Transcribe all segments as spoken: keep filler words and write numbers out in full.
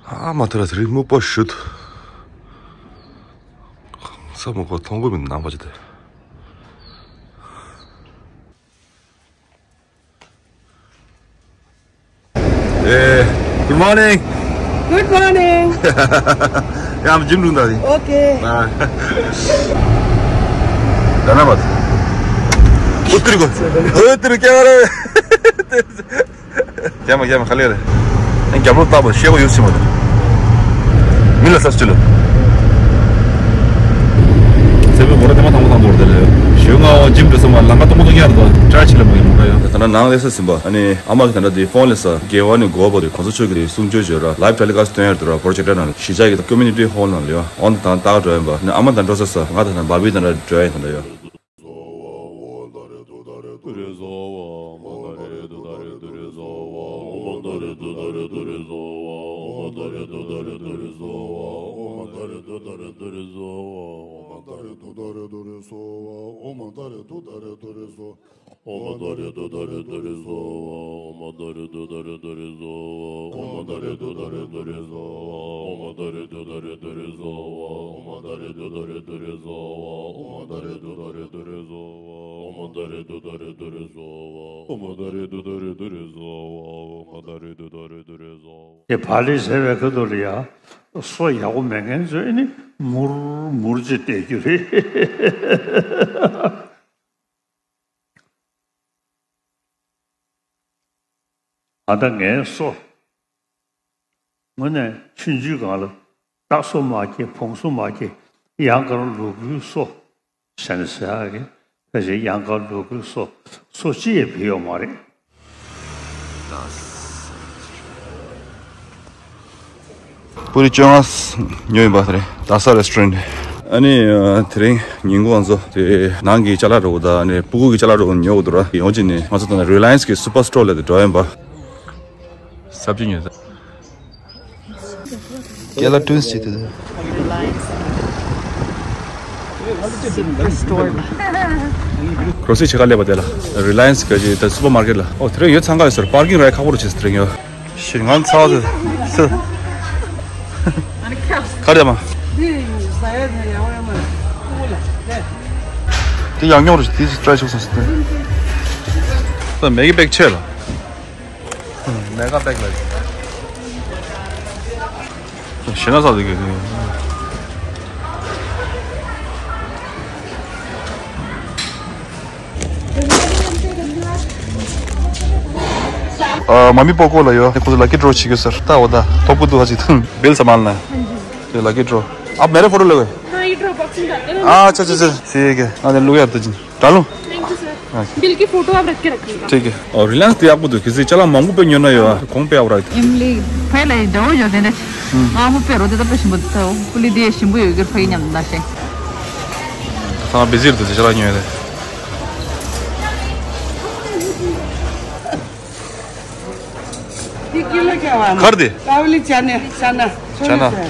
ཨ་མ་ཐ་ར་དེ་རིང་སྨུག་པ་ཞུད། ས་སྨུག་པ་མཐོང་གི་མི་འདུག་ནང་པ་ཅིག་དེ། Hey, good morning. Good morning. Yeah, I'm Jim Rundari. Okay. Danabat. Utri ko. Utri kya kar rahe? Kya ma, kya ma, khali re. Kya bro, ta ba, shego yusi mo. Mila sa chilo. Sebe bora tema tamo tamo bora dele. Shego jim de sama langa tamo to yar do. Try chile mo mo. Tana nang le sa simba. Ani ama ki tana de phone le sa. Ge wa ni go bo de konso cho ki sung jo jo ra. Live telecast to yar do ra project na. Shi ja ki community hall na le. On ta ta do ba. Na ama ta do sa sa. Nga ta na ba bi ta na do ya ta yo. དེ་བག་ལེབ་ཟེར་བའི་ཁ་ཐུག་ལ་ཡ། སོ་ཡག་པོ་མེད་མཁན་ཚོས་ནི་མུར་མུར་ཅིག་བལྟས་རྒྱུ་རེད། ཨ་ད་ངའི་སོ། དངོས་གནས་ཆུང་ཆུང་སྒང་ལ་རྟ་སོ་མ་སྐྱེས་བོང་སོ་མ་སྐྱེས། ཡང་གར་ལུ་གུའི་སོ། ཟེར་ནས་ཟེར་ཡག་གི་ཕལ་ཆེར་ཡང་གར་ལུ་གུའི་སོ། སོ་ཅི་ཡང་བི་ཡོད་མ་རེད། པུ་རི་བཅོ་ལྔ་ཉོས་ཡིན་པ་དེ་རེད། དཱ་ས་རེ་སི་ཊོ་རེན་ཊི། ཨ་ནི་དེ་རིང་ཉིན་གུང་ང་ཚོ་དེ་ནང་གི་ཅ་ལག་འདྲ་བོ་དང་ཨ་ནི་སྤུ་གུ་གི་ཅ་ལག་འདྲ་བོ་ཉོ་དགོས་འདུག་ར། ཡོང་ཅིག་ནས་ང་ཚོ་དང་རི་ལ་ཡན་སི་གི་སུ་པར་སི་ཊོར་ལ་དེ་འགྲོ་ཡིན་པ། སབ་ཅི་ཉོས་ས། སྐེ་ལ་ཊུན་སི་བྱེད་དུས། ཁོ་རོ་སི་ཆེ་ཁ་སླེབས་པ་དེ་ལ། རི་ལ་ཡན་སི་ག་ཅི་ད་སུ་པར་མར་ཀེཊ་ལ། ཨོ་དེ་རིང་ཡོད་ཚང་ཁ་ཡོད་ཟེར། པར་ཀིང་ར་ཁག་པོ་རུ་བྱེད་ཟེར་དེ་རིང་ཡོད། ཤི་ང་ཚ་བ་ཟེར། ག་རེ་མ། དེ་ཡང་ཉོ་རུ་དེ་ཊ་རའི་ཆོག་སོང་ཟེར། ད་མེ་གི་པེག་ཆེ་ལ། མེ་ག་པེག་ལ། ཞེ་ན་ས་དེ་གི། ཨ་མ་མི་པོ་ཀོ་ལ་ཡོད། ཁོ་ཚོ་ལ་ཀི་ཌོ་བྱེད་ཀྱི་ཟེར། ད་འོ་ད་ཐོབ་གི་འདུག་ཧ་ཅིག་ཐུང་། बिल संभालना है। ये lucky draw. आप मेरे फोटो लोगे? हाँ, ये draw box में डालते हैं ना। हाँ, अच्छा, अच्छा, अच्छा। ठीक है। हाँ, ले लो यार, तो डालो। Thank you sir. हाँ। बिल की फोटो आप रख के रखिएगा। ठीक है। और रिलायंस तो आपको तो किसी चला मांगू पे न्योना यो, कौन पे आप रख? इमली, पहले जाओ जो देने। हम्म। मांगू पे रोते तो पे शिंबो तो, पुली दे शिंबो यो, गिर फई न्यम दाशे। हाँ, बिजी रहते चला न्यो है। ये किलो क्या हुआ? कर दे। काबुली चने, चना, छोले चना। से।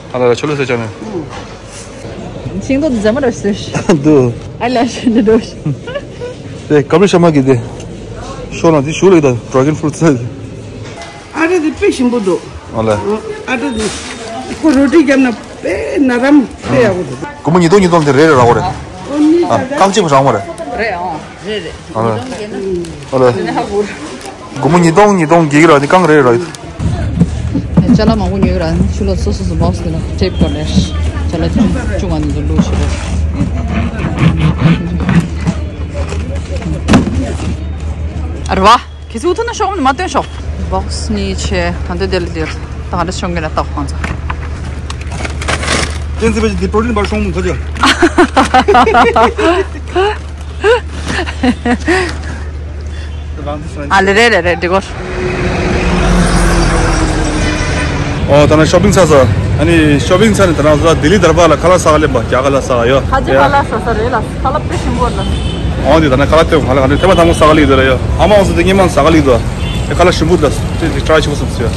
अरे, छोले से चने। हम्म। सिंह तो जमा रस से। दो। अल्लाह से दो। ते कबीर शर्मा की दे। शोना दी शोले दा, ड्रैगन फ्रूट से। आटे दे पे शिंबो दो। अल्लाह। आटे दे। को रोटी जमना पे नरम पे आओ दो। कुमु निदो निदो दे रे रे रागो रे। ओ नी हाँ, दादा। कांची को रागो रे। रे, हाँ। རེད་རེད། ཨ་ལ། ཨ་ལ། ནི་ཧ་གོ། སྒོར་མོ་ཉིས་སྟོང་ཉིས་སྟོང་བརྒྱད་ར་ནི་གང་རེད་ར། ཅ་ལག་མང་པོ་ཉོས་ར་ནི་ཕྱི་ལོགས་སོ་སོ་སོ་བོགས་དེ་ལ་ཊེབ་བཀར་ནས་ཅ་ལག་ཆུང་ཆུང་བ་འདི་ཚོ་བླུགས་ཤིག་རེད། ཨ་རེད་བ། གལ་སྲིད་འུ་ཐུག་ན་ཤོག་མ་སྟོན་ཤོག་བོགས་གཉིས་བྱས་ད་འདོད་དེ་ལ་འདིར་ད་ག་འདྲ་ཤོང་གི་ན་ལྟ་ཁོང་ཚོ། གཏན་ཚིགས་པ་ཅིག་འདི་པྲོ་ཊིན་བར་ཤོང་མུ་ཐོ་ཅོ། ཨ་ལེ་རེད་རེད་རེད་འགྲིག་གོ། ཨོ་ད་ནི་ཤོ་པིང་ཚར་སོང་། ཨ་ནི་ཤོ་པིང་ཚར་ནས་ད་ནང་ལྡི་ལི་དར་བ་ལ་ཁ་ལག་ཟ་ག་སླེབས་པ། རྒྱ་ཁ་ལག་ཟ་ག་ཡོད། ཁ་ཅིག་ཁ་ལག་ཟ་ས་རེད་ལ། ཁ་ལག་དཔེ་ཞིམ་པོ་རེད། ཨོ་འདི་ད་ནི་ཁ་ལག་དེ་ཁ་ལག་ག་ནི་ཐེངས་མ་དང་པོ་ཟ་ག་སླེབས་ཡོད་རེད་ཡོད། ཨ་མ་འོང་ཟེར་དེ་སྔོན་མ་ཟ་ག་སླེབས་འདུག་ཨེ་ཁ་ལག་ཞིམ་པོ་འདུག་དེ་དེ་ཊ་རའི་བྱེད་དགོས་བསམ་སོང་ཡོད།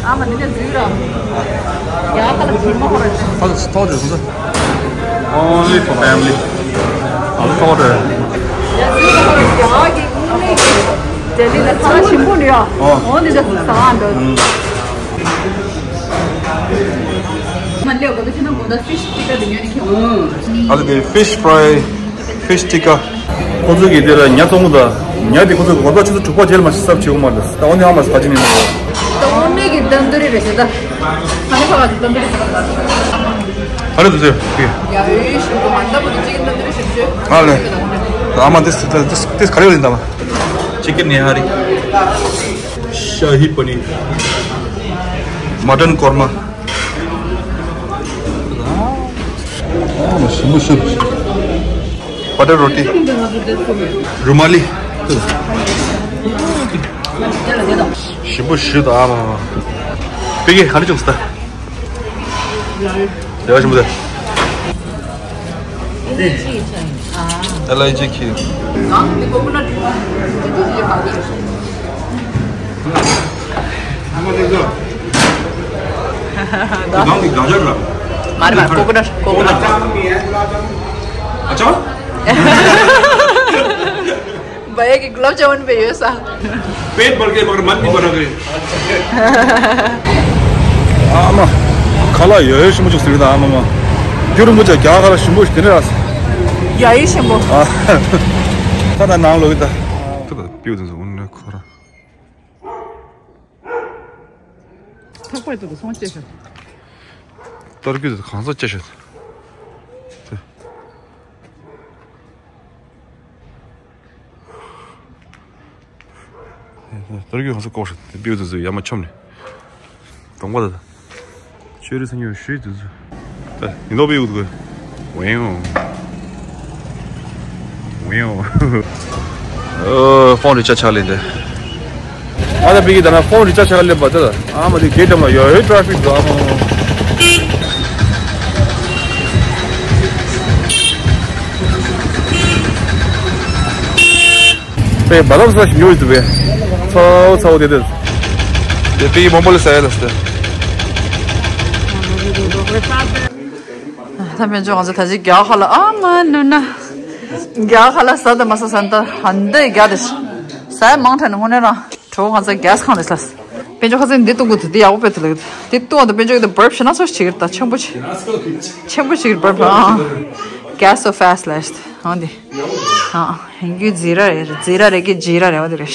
ཨ་མ་འདི་ནས་འཛུལ་ར། ཡ་ཁ་ལག་ཞིམ་པོ་ཁོ་ར་ཆེ། ཁ་ལག་ཐོག་དེ་སོང་ཚེ། Only for family. ཨ་ལ་ཐོག་དེ། ཡ་འཛུལ་ར་ཁོ་ར་ཡ་གི་ངུ་མེད་གི། ལི་ལ་ཚ་ཞིམ་པོ་ནི་ཡོ། ཨོ། འོ་འདི་ད་ཟ་ཨ་འདོད། ཨ་ལེ་ག་ད་ཁྱེད་ན་གོ་ད་ཕི་ཤི་ཊི་ཀ་དེ་ཉོས་ནི་ཁྱེད། ཨ་ལེ་དེ་ཕི་ཤི་ཕ་རའི་ཕི་ཤི་ཊི་ཀ། ཁོ་ཚོ་གི་དེ་ལ་ཉ་བཙོང་གི་ད། ཉ་དེ་ཁོ་ཚོ་གི་གོ་ད་ཆུ་ཚོད་དྲུག་པ་རྗེས་ལ་མ་ཤི་སབ་བྱེད་གོ་མ་ད། ད་འོ་ནི་ཨ་མ་ས་ཁ་ཅི་ནི་མ་གོ། ད་འོ་ནི་གི་དམ་དུ་རི་རེད་ཟེར་ད། ཨ་ནི་ཁ་བ་དེ་དམ་དུ་རི་ཟེར་ད། ཨ་ལེ་དུ་ཟེར་ཡ་ཡོ་ཡོ་ཤི་གོ་མ་ད་པོ་དེ་ཅི་གི་དམ་དུ་རི་ཤི་ཤི། ཨ་ལེ། ད་ཨ་མ་དེ་དེ་དེ་ག་རེ་ཡོད་ཡིན་ད་མ། ཅི་ཀེན་ནི་ཧ་རི། ཤ་ཧི་པ་ནི་ར། མ་ཊན་ཀོར་མ། ཞིམ་པོ་ཞིམ། བ་ཊར་རོ་ཊི། རུ་མ་ལི། ཞིམ་པོ་ཞིམ་ད་ཨ་མ་མ། པི་ཀེ་ག་རེ་བྱུང་སོང་ད། ཡག་ཞིམ་པོ་ད། ཨེལ་ཨའི་ཇི་ཁི། ནང་གི་ག་ཇར་ར། མ་རེད་མ་རེད། ཀོ་ཀོ་ནཊ། ཀོ་ཀོ་ནཊ། ཨ་ཅག་བ་ཡ་གི་གུ་ལབ་ཇ་མུན་པེ་ཡོད་ས། पेट भर के मगर मन नहीं भरा रे। ཨ་མ། ཁ་ལག་ཡོད་ཡོད་ཞིམ་པོ་བྱུང་ཟེར་གི་ད་ཨ་མ་མ། རྒྱུ་རིན་པོ་ཆེ་རྒྱ་གར་ཞིམ་པོ་ཞིག་དེ་འདྲ་ར། ཡ་ཡི་ཞིམ་པོ། ཨ། ཁ་ད་ནང་ལོག་གི་ད། ཁ་ད་པིའུ་དེ་ཚོ་འོ་ན་ཁོ་ར། ཐག་པ་ཡི་ཏོག་ཏུ་སོང་ཅེས་ཤོད། ཏར་ཀི་དེ་གང་ས་ཅེས་ཤོད། ཏར་ཀི་གང་ས་ཀོ་ཤོད། དེ་པིའུ་དེ་ཚོ་ཡ་མ་ཆོམ་ནི། གྲོང་པ་དེ། ཆོས་རིག་སེམས་ཉོ་ཞུས་དུས་ཚོད། ད་ཡིན་མདོག་པའི་འུ་ཐུག་གི། ཝེའོ། ཝེའོ། ཨོ། ཕོན་རི་ཅར་ཇི་ཆག་ལེ་འདི། ཨ་ད་པི་ཀི་ད་ན་ཕོན་རི་ཅར་ཇི་ཆག་ལེ་པ་ད། ཨ་མ་དེ་གེ་ཏམ་ལ་ཡོད་ཡོད་ཊ་ཕིག་འདུག་ཨ་མ། པའི་བ་དམ་ས་ཞིག་ཉོ་ཡི་འདུག་པས། ཚའོ་ཚའོ་དེ་དེ། དེ་པི་མོ་མོ་ལ་ཟ་ཡ་ལ་སྟེ། ད་དཔེ་འཇོག་ང་ཚོ་ད་ཅི་རྒྱ་ཁ་ལ་ཨ་མ་ནུ་ན། རྒྱ་ཁ་ལ་ཟ་ད་མ་ཟ་ཟ་ད་ཧན་ད་རྒྱ་དེ། ཟ་ཡ་མང་དྲགས་ནི་དངོས་གནས་རང་གྲོགས་ང་ཚོ་གྷེ་སི་ཁང་རེད་ལ། དཔེ་འཇོག་ཁ་སང་འདི་གཏོང་གི་འདུག་འདི་ཡག་པོ་དཔེ་ཐུ་ལ་འདི་གཏོང་བ་དང་དཔེ་འཇོག་གི་འདི་བར་བྱེད་ན་ཚོ་ཞིག་རེད་ད་ཆེན་པོ་ཆེ། ཆེན་པོ་ཞིག་རེད་བར་ཨ། Gas so fast ལ་ཨ་འདི། ཨ། ཧན་གྱི་ཛི་ར་རེད་ཛི་ར་རེད་ཀྱི་ཛི་ར་རེད་བ་འདི་རེད།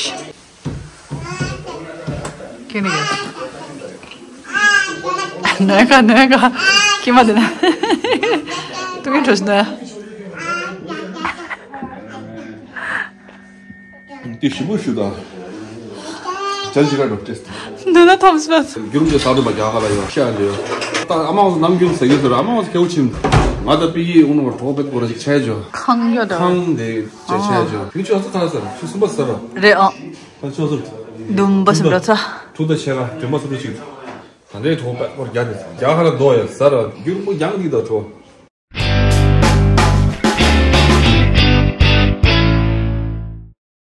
ཁྱེད་ནི་གས། ནོའི་ཀ་ནོའི་ཀ། ཁྱི་མ་དེ་ན། ཏུ་གིན་ཁྲོ་ཤི་ནོའི། དེ་ཞིམ་པོ་ཞུ་དང་། ཅན་ཞིག་ག་འགྲོ་ཏེ། འདི་ན་ཐོམ་སི་པ། རྒྱུ་རུམ་གྱི་ས་དུ་མ་རྒྱ་གར་ལ་ཡོད་ཤ་ཡང་འདྲེ་ཡོད། ད་ཨ་མ་ངོ་ནམ་རྒྱུན་ཟེར་གྱི་ཟེར་ཨ་མ་ངོ་ཁེའུ་ཆིམ། ང་ད་པི་ཡི་ཨུ་ནུ་བར་གྲོགས་པེད་གོ་ར་ཞིག་ཆའི་ཇོ། ཁང་ཡོད་དོ། ཁང་དེ་ཆའི་ཆའི་ཇོ། ཁྱོད་ཆོ་སུ་ཁ་ས་ཁྱོད་སུམ་པ་ཟེར་རོ། རེད་ཨང་། ད་ཆོ་སུ། དུམ་པ་སུམ་ར་ཚ། ཐུག་ད་ཆེ་ལ་དུམ་པ་སུམ་ར་ཅིག་ད་འདྲའི་གྲོགས་པེད་གོ་ར་རྒྱ་རེད་རྒྱ་གར་ལ་རྡོ་ཡ་ཟེར་ར་རྒྱུ་རུམ་གོ་རྒྱང་འདི་ད་གྲོགས།